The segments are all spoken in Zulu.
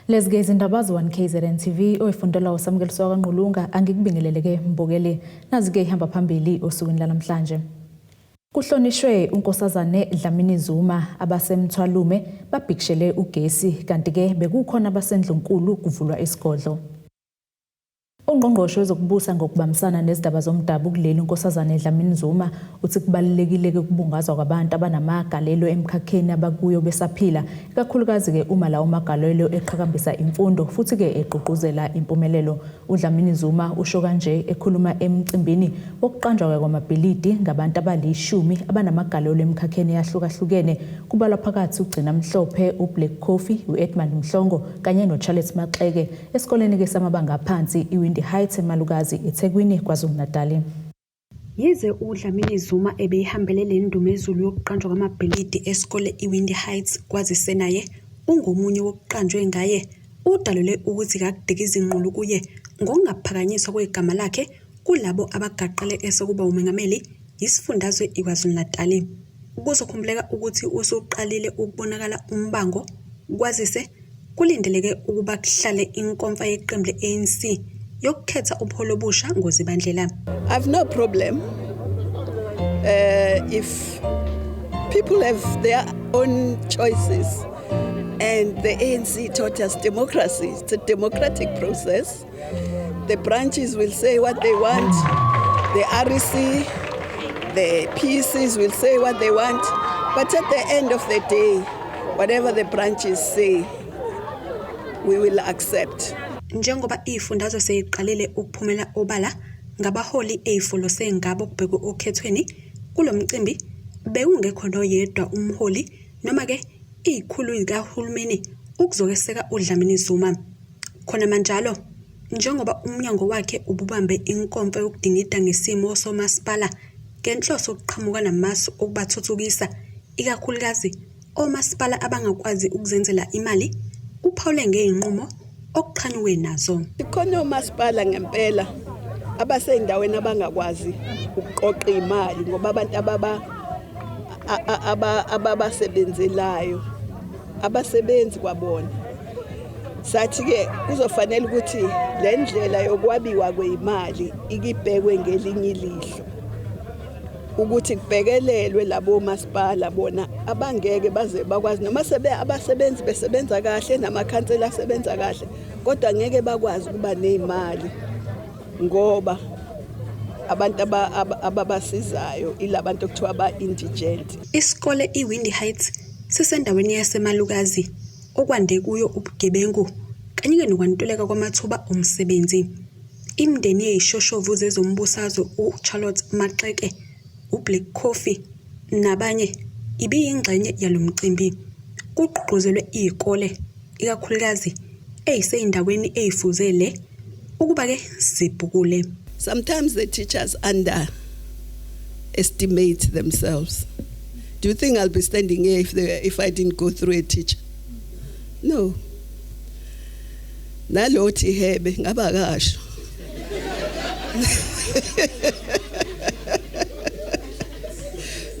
Lezi-ke izindaba ze-1 KZN TV oyifundelwa uSamukeliswa kaNgqulunga angikubingelele-ke mbukeli. Nazi-ke ihamba phambili osukwini lanamhlanje. Kuhlonishwe uNkosazane Dlamini Zuma abaseMthwalume babhikishele ugesi kanti-ke bekukhona abaseNdlunkulu kuvulwa isigodlo. Ungqongqoshe wezokubusa ngokubambisana nezindaba zomdabu kuleli uNkosazane Dlamini Zuma uthi kubalulekile-ke ukubungazwa kwabantu abanamagalelo emkhakheni abakuyo besaphila, ikakhulukazi-ke uma lawo magalelo eqhakambisa imfundo futhi-ke egqugquzela impumelelo. UDlamini Zuma usho kanje ekhuluma emcimbini wokuqanjwa kwamabhilidi ngabantu abalishumi abanamagalelo emikhakheni eyahlukahlukene kubalwa phakathi uGcina Mhlophe, uBlack Coffee, u-Edmund Mhlongo kanye noCharlotte Maxeke esikoleni-ke samabanga aphansi iWindy Heights eMalukazi eThekwini KwaZulu-Natali. Yize uDlamini Zuma ebeyihambele le ndumezulu yokuqanjwa kwamabhilidi esikole iWindy Heights kwazise naye ungomunye wokuqanjwe ngaye, udalule ukuthi kakudiki izinqulu kuye ngokungaphakanyiswa kwegama lakhe kulabo abagaqele esokuba wumengameli yisifundazwe iKwaZulu-Natali. Kuzokhumbuleka ukuthi usuqalile ukubonakala umbango kwazise kulindeleke ukuba kuhlale inkomfa yeqembu le-ANC yokukhetha ubuholi obusha ngoZibandlela. I've no problem if people have their own choices and the ANC taught us democracy. It's a democratic process. The branches will say what they want. The REC, the PCs will say what they want. But at the end of the day, whatever the branches say, we will accept. Njengoba izifundazwe seyiqalile ukuphumela obala ngabaholi ezifolose ngabo kubhekwe okhethweni kulo mcimbi bekungekho noyedwa umholi noma-ke izikhulu zikahulumeni ukuzokweseka uDlamini Zuma. Khona manjalo, njengoba umnyango wakhe ububambe inkomfa yokudingida ngesimo somasipala ngenhloso yokuqhamuka namasu okubathuthukisa, ikakhulukazi omasipala abangakwazi ukuzenzela imali, uphawule ngey'nqumo okuqhanyukwe nazo. Khona omasipala ngempela abasey'ndaweni abangakwazi ukuqoqa imali ngoba abantu ababasebenzelayo abasebenzi kwabona. Sathi-ke kuzofanele ukuthi le ndlela yokwabiwa kweyimali ikibhekwe ngelinye ilihlo, ukuthi kubhekelelwe labo masipala bona abangeke baze bakwazi noma sebe abasebenzi besebenza kahle namakhansela asebenza kahle, kodwa ngeke bakwazi ukuba neyimali ngoba abantu ababasizayo ilabantu okuthiwa ba-indigent. Isikole iWindy Heights sisendaweni yaseMalukazi okwande kuyo ubugebengu kanye nokwantuleka kwamathuba omsebenzi. Imindeni yeyishoshovu zezombusazwe uCharlotte Maxeke, uBlack Coffee nabanye ibiyingxenye yalo mcimbi. Kugqugquzelwe iy'kole, ikakhulukazi ey'sey'ndaweni ey'fuze le, ukuba-ke zibhukule. Sometimes the teachers underestimate themselves. Do you think I'll be standing here if I didn't go through a teacher? No. Nalothi hebe ngaba kasho.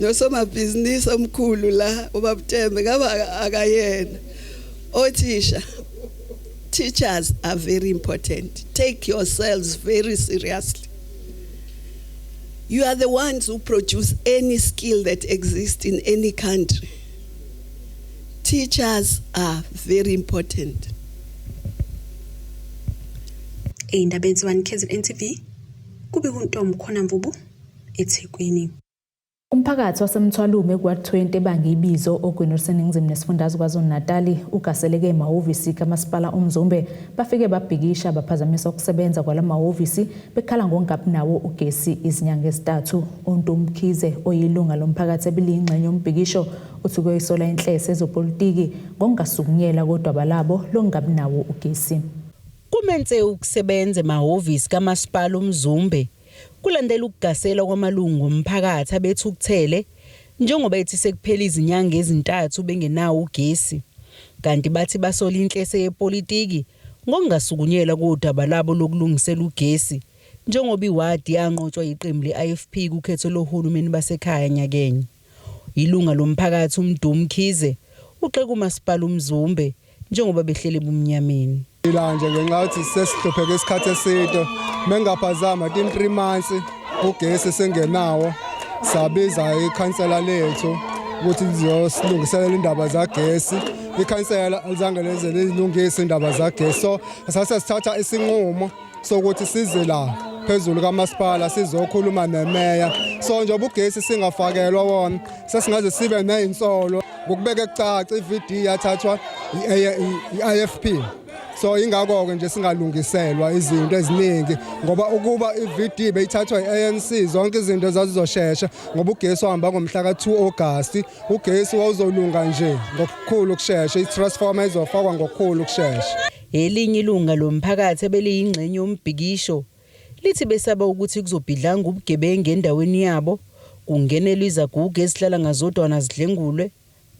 Nosomabhizinisi omkhulu la uBab'Tembe ngaba akayena. Othisha, teachers are very important. Take yourselves very seriously. You are the ones who produce any skill that exists in any country. Teachers are very important. Ey'ndabeni ze-1 KZN TV, kubika uNtombi Khona Mvubu, eThekwini. Umphakathi waseMthwalume ku-Ward 20 ebanga ibizo ogwini oluseningizimu nesifundazwe KwaZulu-Natali ugaseleke emahhovisi kaMasipala uMzumbe bafike babhikisha baphazamisa ukusebenza kwala mahhovisi bekhala ngokungabi nawo ugesi izinyanga ezintathu. UNtu Mkhize oyilunga lomphakathi ebiliyingxenye yombhikisho uthi kuyoyisola inhlese ezopolitiki ngokungasukunyelwa kodwaba labo lokungabi nawo ugesi. Kume nse ukusebenza emahhovisi kaMasipala uMzumbe kulandela ukugasela kwamalungu omphakathi abethukuthele njengoba ethi sekuphele izinyanga ezintathu bengenawo ugesi. Kanti bathi basola inhlese yepolitiki ngokungasukunyelwa kodaba labo lokulungisela ugesi njengoba iwadi yanqotshwa yiqembu le-IFP kukhetho lohulumeni basekhaya nyakenye. Ilunga lomphakathi uMdu Mkhize ugxeka uMasipala uMzumbe njengoba behleli ebumnyameni. La nje ngenxa yokuthi sesihlupheke isikhathi eside, mengaphazama tin 3 months ugesi sengenawo. Sabiza ikhansela lethu ukuthi lizosilungiselela indaba zagesi. Ikhansela alizange leze lilungise indaba zagesi, so sase sithatha isinqumo sokuthi size la phezulu kamasipala sizokhuluma nemeya. So njengoba ugesi singafakelwa wona, sesingaze sibe nezinsolo. Ngokubeka kucaca, i-VD yathathwa i-IFP, so ingakho-ke nje singalungiselwa izinto eziningi, ngoba ukuba i-VD beyithathwa i-ANC, zonke izinto zazizoshesha, ngoba ugesi wahamba ngomhla ka-2 August. Ugesi wawuzolunga nje ngokukhulu ukushesha, i-transformer izofakwa ngokukhulu ukushesha. Elinye ilunga lomphakathi ebeliyingxenye yombhikisho lithi besaba ukuthi kuzobhidlanga ubugebengu endaweni yabo, kungenelwe izaguga ezihlala ngazodwana zidlengulwe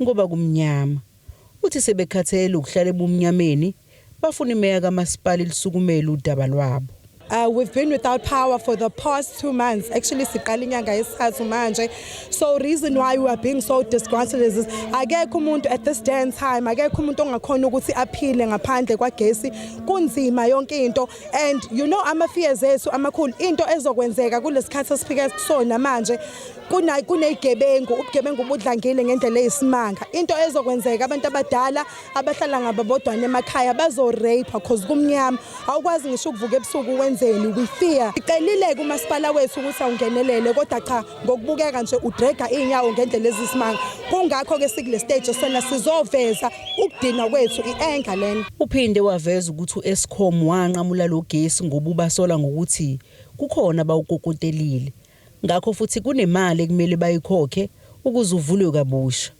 ngoba kumnyama. Uthi sebekhathele ukuhlala ebumnyameni, bafuna imeya kamasipala ilisukumele udaba lwabo. We've been without power for the past 2 months. Actually, siqala inyanga yesithathu manje. So reason why we are being so disgruntled is akekho umuntu at this day and time, akekho umuntu ongakhona ukuthi aphile ngaphandle kwagesi. Kunzima yonke into, and ama fears ethu amakhulu, into ezokwenzeka kulesikhathi esiphika kusona manje, kuna kunezigebengu, ubugebengu budlangile ngendlela eyisimanga. Into ezokwenzeka, abantu abadala abahlala ngababodwana emakhaya bazo rape because kumnyama, awukwazi ngisho ukuvuka ebusuku wenzeni. We fear. Icelile kumasipala wethu ukuthi awungenelele, kodwa cha, ngokubukeka nje udraga inyawo ngendlela ezisimanga. Kungakho ke sikule stage sona sizoveza ukudinwa kwethu, i-anger lena. Uphinde waveza ukuthi u-Eskom wanqamula lo gesi ngoba ubasola ngokuthi kukhona abawukokotelile. Ngakho futhi kunemali ekumele bayikhokhe ukuze uvulwe kabusha.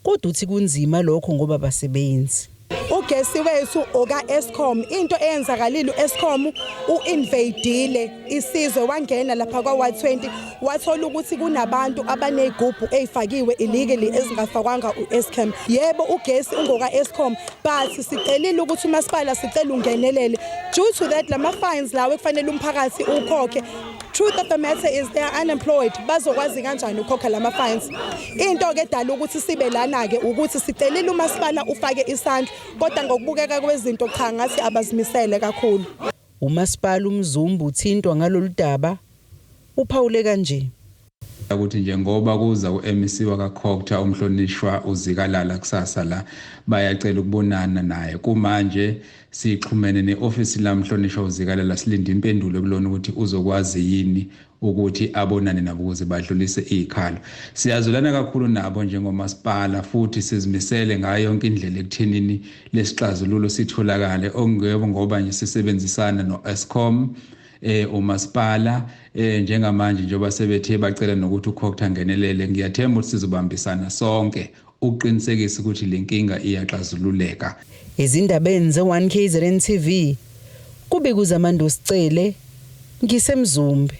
Kodwa uthi kunzima lokho ngoba abasebenzi. Ugesi wethu oka Eskom. Into eyenzakalile, uEskom uinvadile isizwe, wangena lapha kwa 120, wathola ukuthi kunabantu abanezigubhu ezifakiwe illegally ezingafakwanga uEskom. Yebo, ugesi ungoka Eskom, but sicelile ukuthi umasipala, sicela ungenelele due to that lama fines lawo ekufanele umphakathi ukhokhe. Truth of the matter is they are unemployed. Bazokwazi kanjani ukukhokha lama fines? Into ke edala ukuthi sibe lana ke ukuthi sicelile umasipala ufake isandla, kodwa ngokubukeka kwezinto, cha, ngathi abazimisele kakhulu. Umasipala uMzumbe uthintwa ngalolu daba uphawule kanje. Ukuthi njengoba kuza u-MEC wakaCogta, umhlonishwa uZikalala, kusasa la, bayacela ukubonana naye. Kumanje sixhumene ne-ofisi lamhlonishwa uZikalala, silinde impendulo kulona ukuthi uzokwazi yini ukuthi abonane nabo ukuze badlulise izikhalo. Siyazwelana kakhulu nabo njengomasipala, futhi sizimisele ngayo yonke indlela ekuthenini lesixazululo sitholakale, okungebo ngoba nje sisebenzisana no-Eskom, umasipala njengamanje njengoba sebethe bacela nokuthi uCogta angenelele. Ngiyathemba ukuthi sizobambisana sonke ukuqinisekisa ukuthi le nkinga iyaxazululeka. Ezindabeni ze-1 KZN TV, kubika uZamando Sicele, ngiseMzumbe.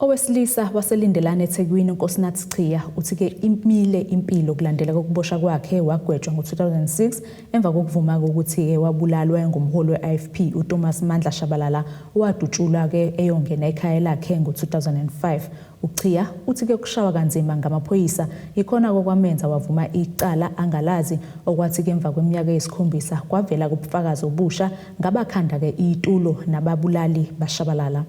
Owesilisa waseLindelani eThekwini, uNkosinathi Chiya, uthi-ke imile impilo kulandela kokuboshwa kwakhe, wagwetshwa ngo-2006 emva kokuvuma ukuthi-ke wabulalwa ngumholi we-IFP uThomas Mandla Shabalala, owadutshulwa-ke eyongena ekhaya lakhe ngo-2005. UChiya uthi-ke kushawa kanzima ngamaphoyisa yikhona kokwamenza wavuma icala angalazi, okwathi-ke emva kweminyaka eyisikhombisa kwavela kubufakazi obusha ngabakhanda-ke itulo nababulali baShabalala.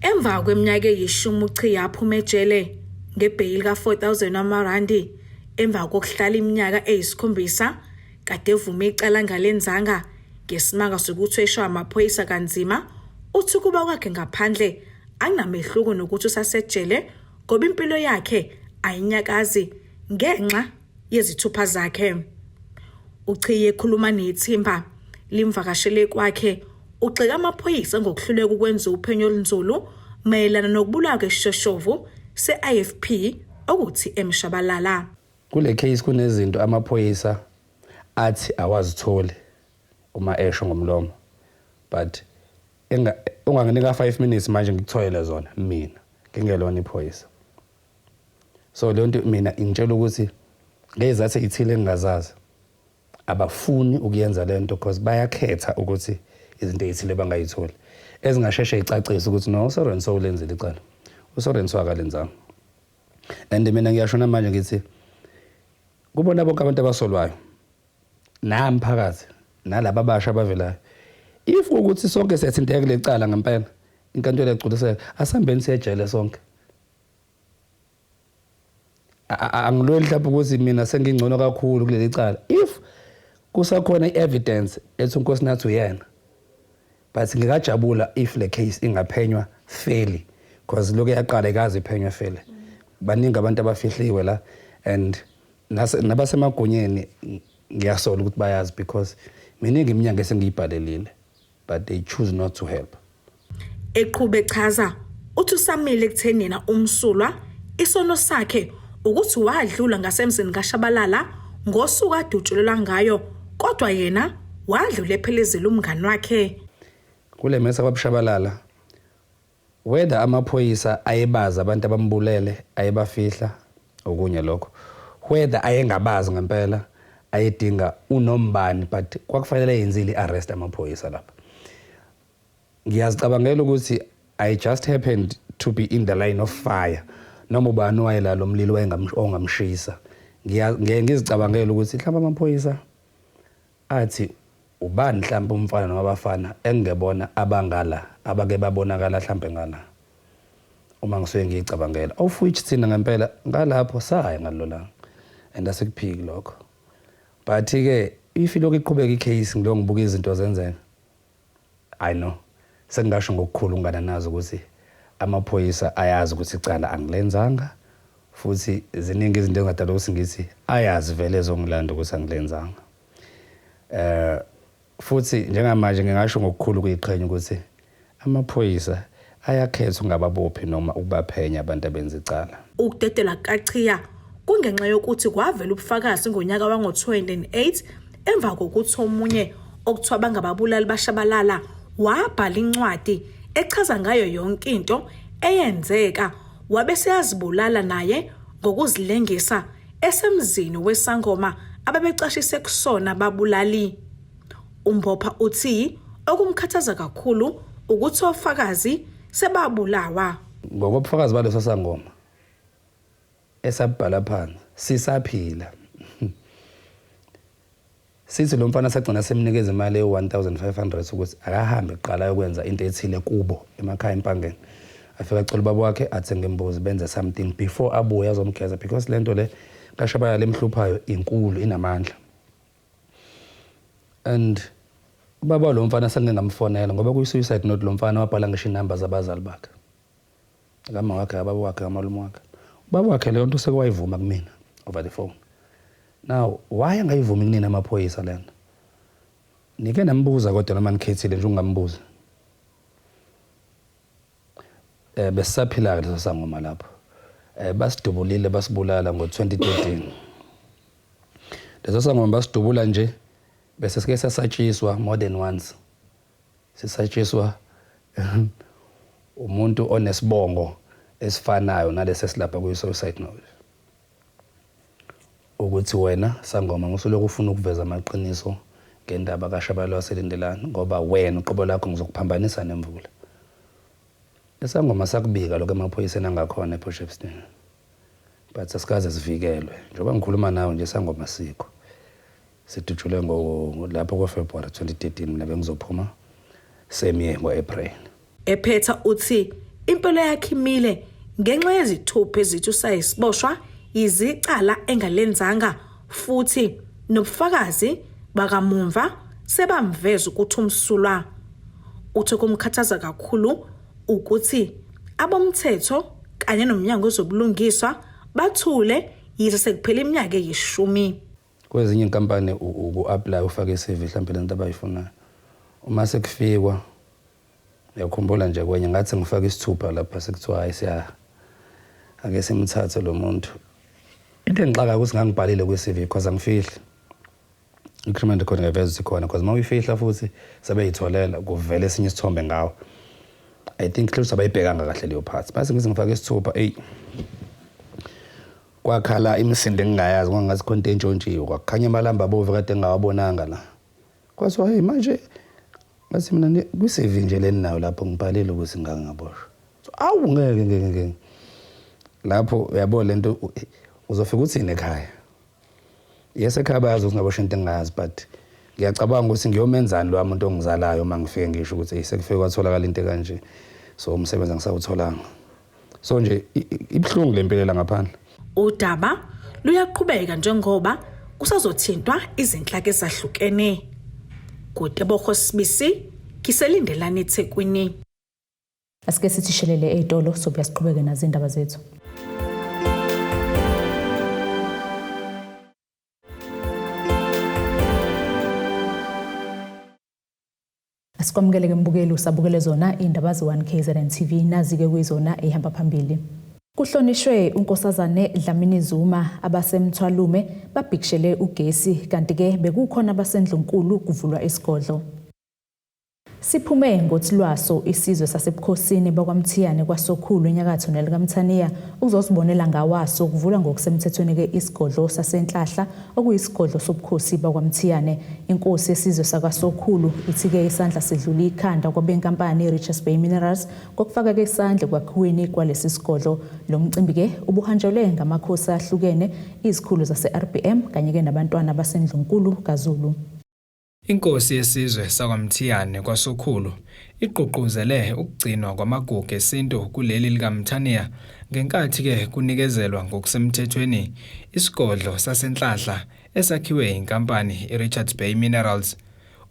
Emva kweminyaka eyishumi uChiya aphuma ejele ngebheyili ka-4000 wamarandi emva kokuhlala iminyaka eyisikhombisa kade evume icala angalenzanga ngesimanga sokuthi eshaywa amaphoyisa kanzima, uthi kuba kwakhe ngaphandle akunamehluko nokuthi usasejele ngoba impilo yakhe ayinyakazi ngenxa yezithupha zakhe. UChiya ekhuluma nethimba limvakashele kwakhe ugxeka amaphoyisa ngokuhluleka ukwenza uphenyo olunzulu mayelana nokubulawa kwesishoshovu se-IFP okuthi eMshabalala. Kule case kunezinto amaphoyisa athi awazitholi uma esho ngomlomo, but unganginika 5 minutes manje ngikutholele zona mina ngingelona iphoyisa. So leyo nto mina ingitshela ukuthi ngezathu ey'thile engingazazi abafuni ukuyenza le nto, because bayakhetha ukuthi izinto ey'thile bangayitholi ezingasheshe icacise ukuthi no, so and so ulenzile icala, uso and so akalenzanga. And mina ngiyasho namanje ngithi kubona bonke abantu abasolwayo. Nami phakathi nalaba abasha abavelayo. If ukuthi sonke siyathinteka kule cala ngempela, inkantolo yagculiseka, asihambeni siyejele sonke. Angilweli mhlawumbe ukuthi mina sengingcono kakhulu kuleli cala. If kusakhona i-evidence ethi uNkosinathi uyena, but ngingajabula if le case ingaphenywa fairly, because lokhu yaqala ikaze iphenywe fairly. Baningi abantu abafihliwe la, and nabasemagunyeni ngiyasola ukuthi bayazi, because miningi iminyango esengiyibhalelile, but they choose not to help. Eqhube chaza uthi usamile ekutheni yena umsulwa, isono sakhe ukuthi wadlula ngasemzini kaShabalala ngosuku adutshulelwa ngayo, kodwa yena wadlula ephelezela umngani wakhe. Kule mesa kwabuShabalala, whether amaphoyisa ayebazi abantu abambulele, ayebafihla okunye lokho, whether ayengabazi ngempela, ayedinga unombani, but kwakufanele yenzile i-arrest amaphoyisa lapha. Ngiyazicabangela ukuthi I just happened to be in the line of fire, noma ubani owayelalo umlilo ongamshisa. Ngiye ngizicabangela ukuthi mhlawumbe amaphoyisa athi ubani mhlawumbe umfana noma abafana engingebona abangala abake babonakala mhlawumbe ngala, uma ngisuke ngiyicabangela, of which thina ngempela ngalapho saya ngalelo langa and asikuphiki lokho. But ke if ilokhu iqhubeka i-case, ngilo ngibuka izinto zenzeka, I know sengingasho ngokukhulu ungananazi ukuthi amaphoyisa ayazi ukuthi icala angilenzanga, futhi ziningi izinto engadala ukuthi ngithi ayazi vele ezongilanda ukuthi angilenzanga. Futhi njengamanje ngingasho ngokukhulu kuyiqhenya ukuthi amaphoyisa ayakhetha ungababophi noma ukubaphenya abantu abenza icala. Ukudedela kaChiya kungenxa yokuthi kwavela ubufakazi ngonyaka wango-2008 emva kokuthi omunye okuthiwa bangababulali baShabalala wabhala incwadi echaza ngayo yonke into eyenzeka, wabe seyazibulala naye ngokuzilengisa esemzini wesangoma ababecashise kusona babulali. UMbopha uthi okumkhathaza kakhulu ukuthi ofakazi sebabulawa. Ngokobufakazi baleso sangoma esabhala phansi, sisaphila, sithi lo mfana sagcina semnikeza imali ewu-1500 ukuthi akahambe kuqala ayokwenza into ethile kubo emakhaya eMpangeni, afike acela ubaba wakhe athenge imbuzi, benze something before abuye azomgeza, because lento le kaShabalala emhluphayo inkulu, inamandla. And ubaba lo mfana sengingamfonela ngoba kuyi-suicide note, lo mfana wabhala ngisho inamba zabazali bakhe, kama wakhe, kababa wakhe, kamalume wakhe. Ubaba wakhe leyo nto sekwayivuma kumina over the phone. Now why angayivumi kunina amaphoyisa lena? Nike nambuza kodwa noma nikhethile nje ungambuza? Besisaphila leso sangoma lapho. Basidubulile, basibulala ngo-2013 leso sangoma, basidubula nje bese sike sasatshiswa more than once, sisatshiswa umuntu onesibongo esifanayo nalesi esilapha kuyi-suicide note, ukuthi wena sangoma ngusuloku ufuna ukuveza amaqiniso ngendaba kaShabalala waseLindelani, ngoba wena uqobo lakho ngizokuphambanisa nemvula. Isangoma sakubika lokho emaphoyiseni angakhona ePort Shepstone, but asikaze sivikelwe. Njengoba ngikhuluma nawe nje, isangoma sikho, sidutshulwe lapho ko-February 2013, mina bengizophuma same year ngo-April. Ephetha uthi impilo yakhe imile ngenxa yezithupha ezithi usayisiboshwa yizicala engalenzanga, futhi nobufakazi bakamumva sebamveza ukuthi umsulwa. Uthi kumkhathaza kakhulu ukuthi abomthetho kanye nomnyango wezobulungiswa bathule yize sekuphela iminyaka eyishumi. Kwezinye inkampani uku-apply, ufake i-CV, mhlawumbe lento abayifunayo, uma sekufikwa, uyakhumbula nje kwenye ngathi ngifake isithupha lapha, sekuthiwa hayi, siya ake simthathe lo muntu. Into engixaka ukuthi ngangibhalile kwi-CV, because angifihli, i-criminal record ngiyaveza ukuthi ikhona, because uma uyifihla futhi sebeyitholela kuvela esinye isithombe ngawo. I think hlose abayibhekanga kahle leyo part. Base ngithi ngifake isithupha, eyi, kwakhala imisindo engingayazi, kwangathi khona into entshontshiwe, kwakukhanya amalamba abovu kade engingawabonanga la. Kwathiwa hey, manje ngathi mina kwi-CV nje leni nayo lapho ngibhalile ukuthi ngake ngaboshwa. So awu, ngeke, ngeke, ngeke. Lapho uyabona lento uzofika uthini ekhaya? Yes, ekhaya bayazi ukuthi ngaboshwa into engingayazi, but ngiyacabanga ukuthi ngiyomenzani lowa muntu ongizalayo uma ngifike ngisho ukuthi eyi sekufike kwatholakala into ekanje, so umsebenzi angisawutholanga. So nje ibuhlungu le mpilo la ngaphandle. Udaba luyaqhubeka njengoba kusazothintwa izinhlaka ezahlukene. Kutebogo Sibisi, ngiseLindelani eThekwini. Asike sithi shelele ey'tolo sobuya siqhubeke nazo iy'ndaba zethu. Asikwamukele ke mbukeli usabukele zona iy'ndaba ze-1 KZN TV nazi-ke kuyizona ey'hamba phambili. Kuhlonishwe uNkosazane Dlamini Zuma abaseMthwalume babhikishele ugesi kanti-ke bekukhona abaseNdlunkulu kuvulwa isigodlo. Siphume ngothi lwaso isizwe sasebukhosini bakwaMthiyane kwaSokhulu enyakatho nelikaMthaniya ukuzosibonela ngawaso kuvulwa ngokusemthethweni-ke isigodlo saseNhlahla okuyisigodlo sobukhosi bakwaMthiyane. Inkosi yesizwe sakwaSokhulu ithi-ke isandla sidlula ikhanda kwabenkampani i-Richards Bay Minerals ngokufaka-ke isandla ekwakhiweni kwalesi sigodlo. Lo mcimbi-ke ubuhanjelwe ngamakhosi ahlukene, izikhulu zase-RBM kanye-ke nabantwana baseNdlunkulu kaZulu. Inkosi yesizwe sakwaMthiyane kwaSokhulu igqugquzele ukugcinwa kwamagugu esintu kuleli likaMthaniya ngenkathi-ke kunikezelwa ngokusemthethweni isigodlo saseNhlahla esakhiwe yinkampani iRichards Bay Minerals.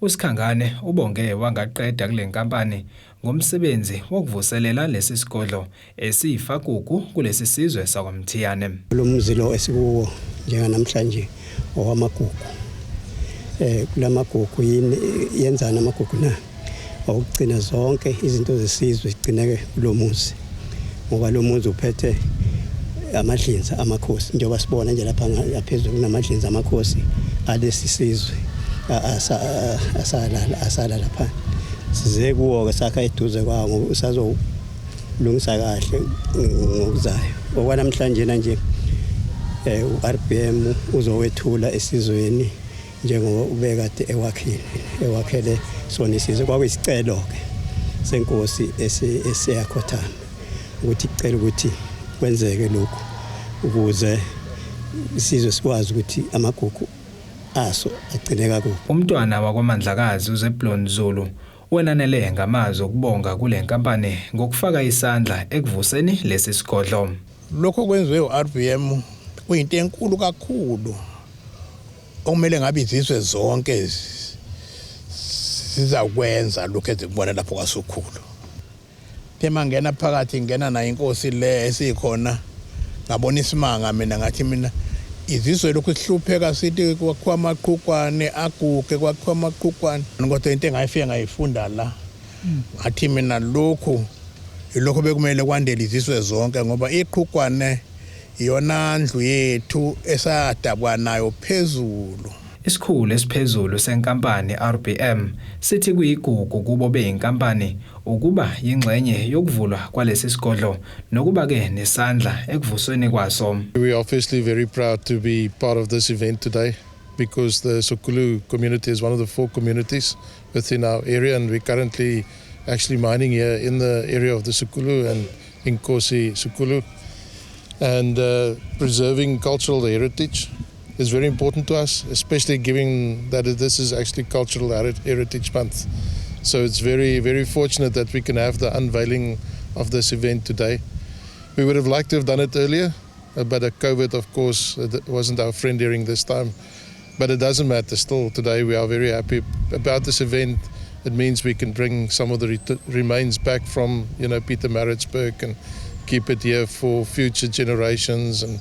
USikhangane ubonge wangaqeda kule nkampani ngomsebenzi wokuvuselela lesi sigodlo esiyifagugu kulesi sizwe sakwaMthiyane. Lo mzi lo esikuwo njenganamhlanje owamagugu. Kulamagugu yini yenzani amagugu na? Awukugcina zonke izinto zesizwe zigcineke kulo muzi. Ngoba lo muzi uphethe amadlinza amakhosi, njengoba sibona nje lapha ngaphezulu kunamadlinza amakhosi alesi sizwe asala lapha. Size kuwo-ke sakha eduze kwawo ngoba usazolungisa kahle ngokuzayo. Okwanamhlanje nje u-RBM uzowethula esizweni njengoba ubekade ewakhile ewakhele sona isizwe. Kwakuyisicelo-ke senkosi esiyakhothama ukuthi icela ukuthi kwenzeke lokhu ukuze isizwe sikwazi ukuthi amagugu aso agcineka kubo. Umntwana wakwaMandlakazi uZeblon Zulu wenanele ngamazwi okubonga kule nkampani ngokufaka isandla ekuvuseni lesi sigodlo. Lokho kwenziwe u-RBM kuyinto enkulu kakhulu okumele ngabe izizwe zonke sizakwenza lokho ezikubona lapho kwaSokhulu. Thema ngena phakathi ngena nayo inkosi le esikhona ngabona isimanga mina ngathi mina izizwe lokhu sihlupheka sithi kwakhiwa amaqhugwane aguge kwakhiwa amaqhugwane, kodwa into engayifika ngayifunda la ngathi mina lokhu ilokho bekumele kwandele izizwe zonke ngoba iqhugwane iyona ndlu yethu esadabwa nayo phezulu. Isikhulu esiphezulu senkampani RBM sithi kuyigugu kubo beyinkampani ukuba yingxenye yokuvulwa kwalesi sigodlo nokuba-ke nesandla ekuvusweni kwaso. We are obviously very proud to be part of this event today because the Sokhulu community is one of the 4 communities within our area, and we're currently actually mining here in the area of the Sokhulu and Inkosi Sokhulu. And preserving cultural heritage is very important to us, especially given that this is actually Cultural Heritage Month. So it's very, very fortunate that we can have the unveiling of this event today. We would have liked to have done it earlier, but COVID, of course, wasn't our friend during this time. But it doesn't matter. Still, today we are very happy about this event. It means we can bring some of the remains back from, you know, Pietermaritzburg and keep it here for future generations and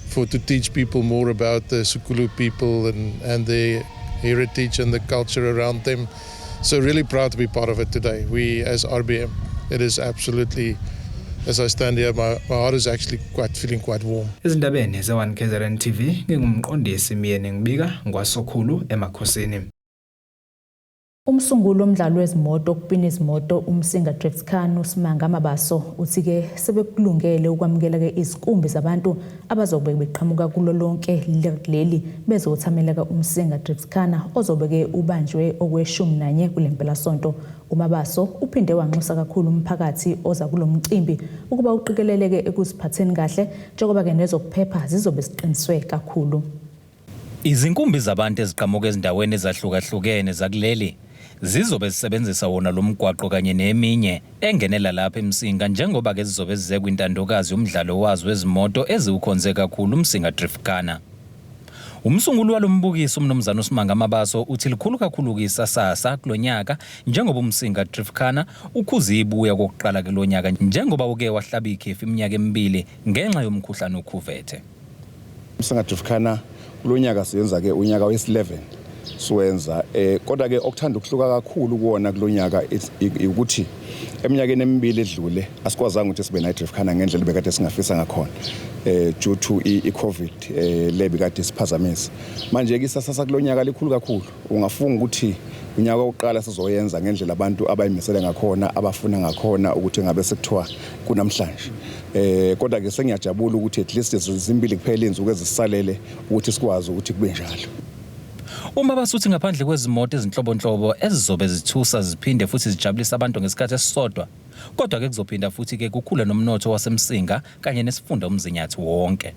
for to teach people more about the Sokhulu people and their heritage and the culture around them. So really proud to be part of it today. We as RBM, it is absolutely, as I stand here, my heart is actually quite feeling quite warm. Ezindabeni ze-1 KZN TV, ngingumqondisi Myeni ngibika ngwaSokhulu emakhosini. Umsunguli womdlalo wezimoto okupina izimoto uMsinga Drift Khan uSimanga Mabaso uthi-ke sebekulungele ukwamukela-ke izinkumbi zabantu abazobe beqhamuka kulo lonke leli bezothamela-ke uMsinga Drift Khan ozobe-ke ubanjwe okweshumi nanye kule mpelasonto. UMabaso uphinde wanxusa kakhulu umphakathi oza kulo mcimbi ukuba uqikeleleke ekuziphatheni kahle njengoba-ke nezokuphepha zizobe ziqiniswe kakhulu. Izinkumbi zabantu eziqhamuka ezindaweni ezahlukahlukene zakuleli zizobe zisebenzisa wona lo mgwaqo kanye neminye engenela lapha eMsinga njengoba-ke zizobe zize kwintandokazi yomdlalo wazo wezimoto eziwukhonze kakhulu uMsinga Driftkhana. Umsunguli walo mbukiso uMnumzane uSimanga Mabaso uthi likhulu kakhulu isasasa kulo nyaka njengoba uMsinga Driftkhana ukhuza ibuya kokuqala kulo nyaka njengoba uke wahlaba ikhefu iminyaka emibili ngenxa yomkhuhlane ukhuvethe. Umsinga Driftkhana kulo nyaka siyenza ke unyaka wesi-11 siwenza, kodwa ke okuthanda ukuhluka kakhulu kuwona kulo nyaka ukuthi eminyakeni emibili edlule asikwazanga ukuthi sibe nayo Driftkhana ngendlela bekade singafisa ngakhona due to i-COVID lebi kade siphazamisa. Manje ke isasasa kulo nyaka likhulu kakhulu, ungafunga ukuthi unyaka wokuqala sizoyenza ngendlela abantu abayimisele ngakhona, abafuna ngakhona ukuthi ngabe sekuthiwa kunamhlanje. Kodwa ke sengiyajabula ukuthi at least zimbili kuphela izinsuku ezisalele ukuthi sikwazi ukuthi kube njalo. Uma basuthi ngaphandle kwezimoto ezinhlobonhlobo ezizobe zithusa ziphinde futhi zijabulisa abantu ngesikhathi esisodwa, kodwa ke kuzophinda futhi ke kukhule nomnotho waseMsinga kanye nesifunda uMzinyathi wonke.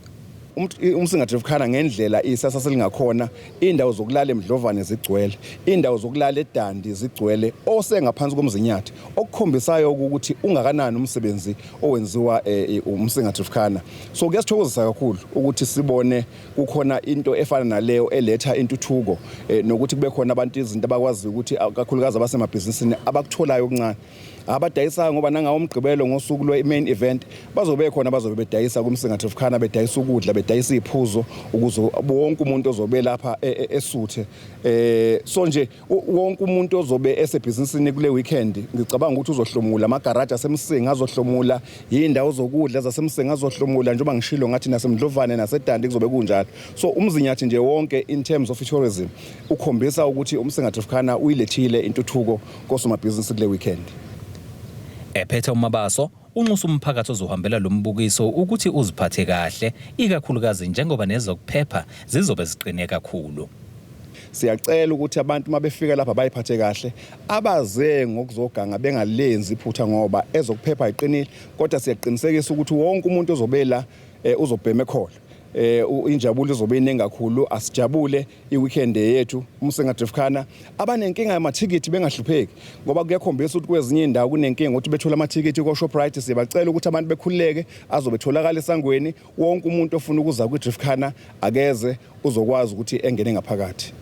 UMsinga Driftkhana ngendlela isasasa lingakhona, indawo zokulala eMdlovane zigcwele, indawo zokulala eDandi zigcwele, osengaphansi koMzinyathi, okukhombisayo ukuthi ungakanani umsebenzi owenziwa uMsinga Driftkhana. So kuyasithokozisa kakhulu ukuthi sibone kukhona into efana naleyo eletha intuthuko, nokuthi kube khona abantu izinto abakwazi ukuthi kakhulukazi abasemabhizinisini abakutholayo okuncane abadayisayo, ngoba nangawo umgqibelo ngosuku lwe-main event bazobe khona, bazobe bedayisa kuMsinga Driftkhana, bedayisa ukudla, bedayisa iy'phuzo ukuze wonke umuntu ozobe lapha esuthe. So nje wonke umuntu ozobe esebhizinisini kule weekend ngicabanga ukuthi uzohlomula, amagaraji aseMsinga azohlomula, iy'ndawo zokudla zaseMsinga azohlomula, njengoba ngishilo ngathi naseMdlovane naseDandi kuzobe kunjalo. So uMzinyathi nje wonke in terms of tourism ukhombisa ukuthi uMsinga Driftkhana uyilethile intuthuko kosomabhizinisi kule weekend. Ephethe uMabaso unxusa umphakathi ozohambela lo mbukiso ukuthi uziphathe kahle, ikakhulukazi njengoba nezokuphepha zizobe ziqine kakhulu. Siyacela ukuthi abantu uma befika lapha bayiphathe kahle, abaze ngokuzoganga bengalenzi iphutha ngoba ezokuphepha iqinile, kodwa siyaqinisekisa ukuthi wonke umuntu ozobela uzobhema ekholo. Injabulo izobe iningi kakhulu, asijabule i-weekend yethu uMsinga Driftkhana. Abanenkinga yamathikithi bengahlupheki, ngoba kuyakhombisa ukuthi kwezinye indawo kunenkinga ukuthi bethola amathikithi ko-Shoprite. Siyabacela ukuthi abantu bekhululeke, azobe etholakala esangweni. Wonke umuntu ofuna ukuza kwi-Driftkhana akeze, uzokwazi ukuthi engene ngaphakathi.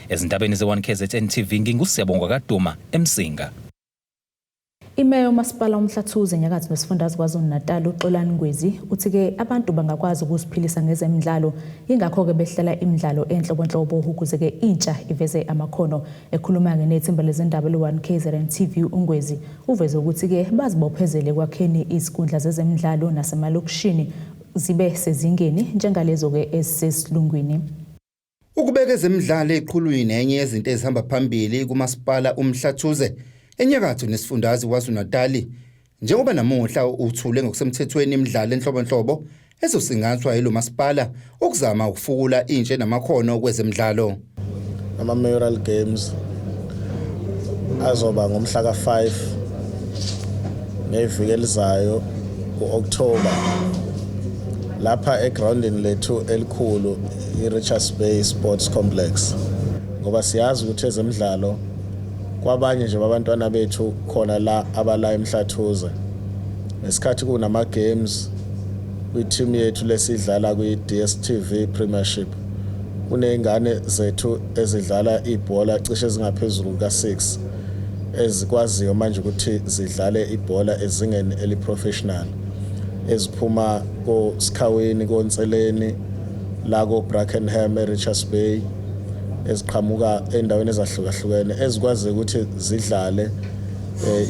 Ezindabeni ze-1 KZN TV nginguSiyabonga kaDuma eMsinga. Imeya umasipala uMhlathuze enyakatho nesifundazwe KwaZulu-Natal uXolani Ngwezi uthi-ke abantu bangakwazi ukuziphilisa ngezemidlalo, yingakho-ke behlela imidlalo enhlobonhlobo ukuze-ke intsha iveze amakhono. Ekhuluma-ke nethimba lezindaba le-1 KZN TV uNgwezi uveze ukuthi-ke bazibophezele ekwakheni izinkundla zezemidlalo nasemalokishini zibe sezingeni njengalezo-ke ezisesilungwini. Ukubeka ezemidlalo eqhulwini enye yezinto ezihamba phambili kumasipala uMhlathuze enyakatho nesifundazwe KwaZulu-Natal, njengoba namuhla uthule ngokusemthethweni imidlalo enhlobonhlobo ezosingathwa yilo masipala ukuzama ukufukula intsha namakhono kwezemidlalo. Ama-mayoral games azoba ngomhla ka-5 ngeviki elizayo ku-October lapha egroundini lethu elikhulu i-Richards Bay Sports Complex, ngoba siyazi ukuthi ezemidlalo kwabanye nje babantwana bethu khona la abala eMhlathuze, ngesikhathi kunama games kwi-team yethu lesidlala kwi-DStv Premiership, kuney'ngane zethu ezidlala ibhola cishe ezingaphezulu kuka-6 ezikwaziyo manje ukuthi zidlale ibhola ezingeni eli-professional, eziphuma ko-Sikhawini, koNseleni, la ko-Brackenham e-Richards Bay, eziqhamuka endaweni ezahlukahlukene, ezikwazi ukuthi zidlale,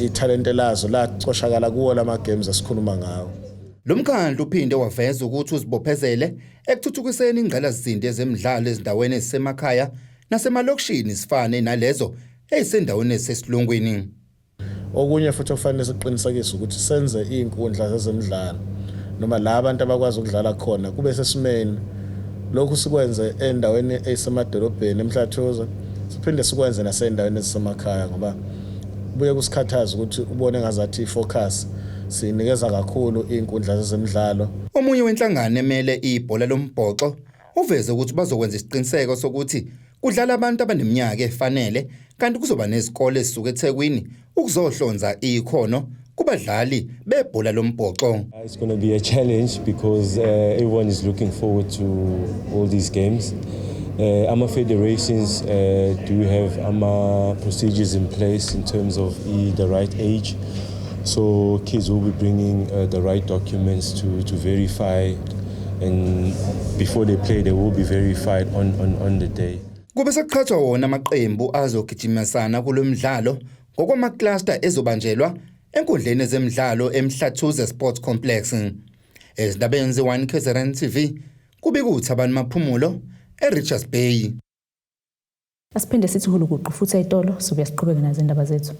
ithalente lazo lacoshakala kuwo lama games esikhuluma ngawo. Lo mkhandlu uphinde waveza ukuthi uzibophezele ekuthuthukiseni ingqalasizinda ezemidlalo ezindaweni ezisemakhaya nasemalokishini zifane nalezo ezisendaweni ezisesilungwini. Okunye futhi okufanele siqinisekise ukuthi senze iy'nkundla zezemidlalo noma la abantu abakwazi ukudlala khona kube sesimeni. Lokhu sikwenze endaweni eyisemadolobheni eMhlathuze, siphinde sikwenze nasey'ndaweni ezisemakhaya, ngoba kubuye kusikhathaze ukuthi ubone ngazathi i-focus siyinikeza kakhulu iy'nkundla zezemidlalo. Omunye wenhlangano emele ibhola lombhoxo Uveze ukuthi bazokwenza isiqiniseko sokuthi kudlala abantu abaneminyaka efanele kanti kuzoba nezikole ezisuka eThekwini ukuzohlonza ikhono kubadlali bebhola lombhoxo. It's going to be a challenge because everyone is looking forward to all these games. Ama federations do have ama procedures in place in terms of the right age. So kids will be bringing the right documents to verify, and before they play they will be verified on the day. Kube sekuqhathwa wona amaqembu azogijimisana kulomdlalo ngokwama-cluster ezobanjelwa enkundleni ezemidlalo eMhlathuze Sports Complex. Ezindabeni ze-1 KZN TV kubika uThabani Maphumulo eRichards Bay. Asiphinde sithi hulukuqu futhi ey'tolo sobuya siqhubeke nazo indaba zethu.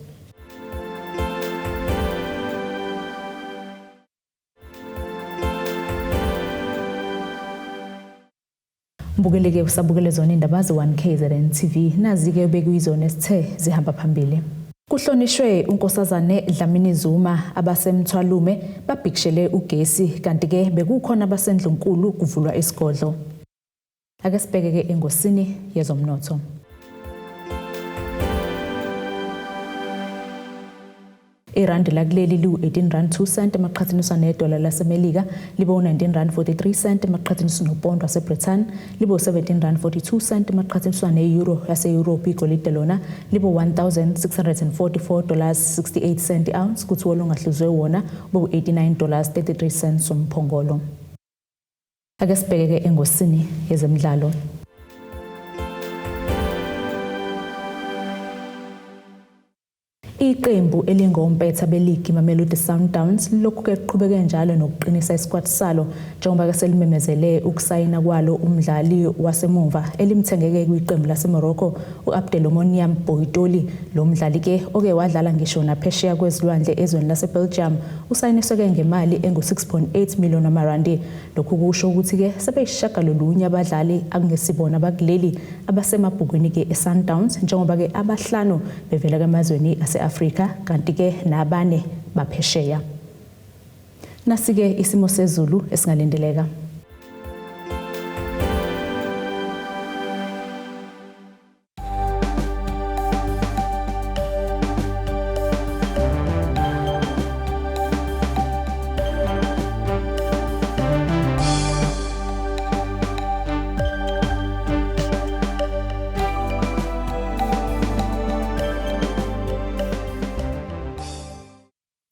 Mbukeleke usabukele zona indaba ze-1 KZN TV, nazi-ke bekuyizona esithe zihamba phambili. Kuhlonishwe uNkosazane Dlamini Zuma, abasemthwalume babhikishele ugesi, kanti-ke bekukhona abasendlunkulu kuvulwa isigodlo. Ake sibheke-ke engosini yezomnotho. Irandi lakuleli liwu-18 rand 2 cent emaqhathaniswa nedola laseMelika, libe u-19 rand 43 cent emaqhathaniswa nopondo waseBritain, libe u-17 rand 42 cent emaqhathaniswa ne-euro yase-Europe. Igolide lona libe $1644.68 cent ounce, kuthi olungahluzwe wona ube u-89 dollars 33 cents umphongolo. Ake sibheke-ke engosini yezemidlalo. Iqembu elingompetha beligi Mamelodi Sundowns lokhu-ke kuqhubeke njalo nokuqinisa isikwati salo, njengoba-ke selimemezele ukusayina kwalo umdlali wasemuva elimthengeke kwiqembu laseMorocco u-Abdelmoumen Boutouil. Lo mdlali-ke oke wadlala ngisho naphesheya kwezilwandle ezweni laseBelgium usayiniswe-ke ngemali engu-6.8 million amarandi. Lokhu kusho ukuthi-ke sebeyisishiyagalolunye abadlali akungesibona abakuleli abasemabhukwini-ke e-Sundowns, njengoba-ke abahlanu bevela emazweni ase-Afrika kanti-ke nabane baphesheya. Nasi-ke isimo sezulu esingalindeleka.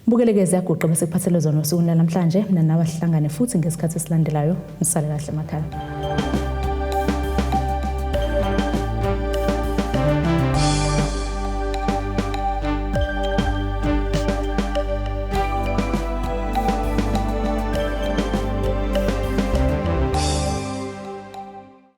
Bukeleke ziyaguqa bese kuphathele zona osukwini lanamhlanje. Mina nawe sihlangane futhi ngesikhathi esilandelayo. Nisale kahle emakhaya.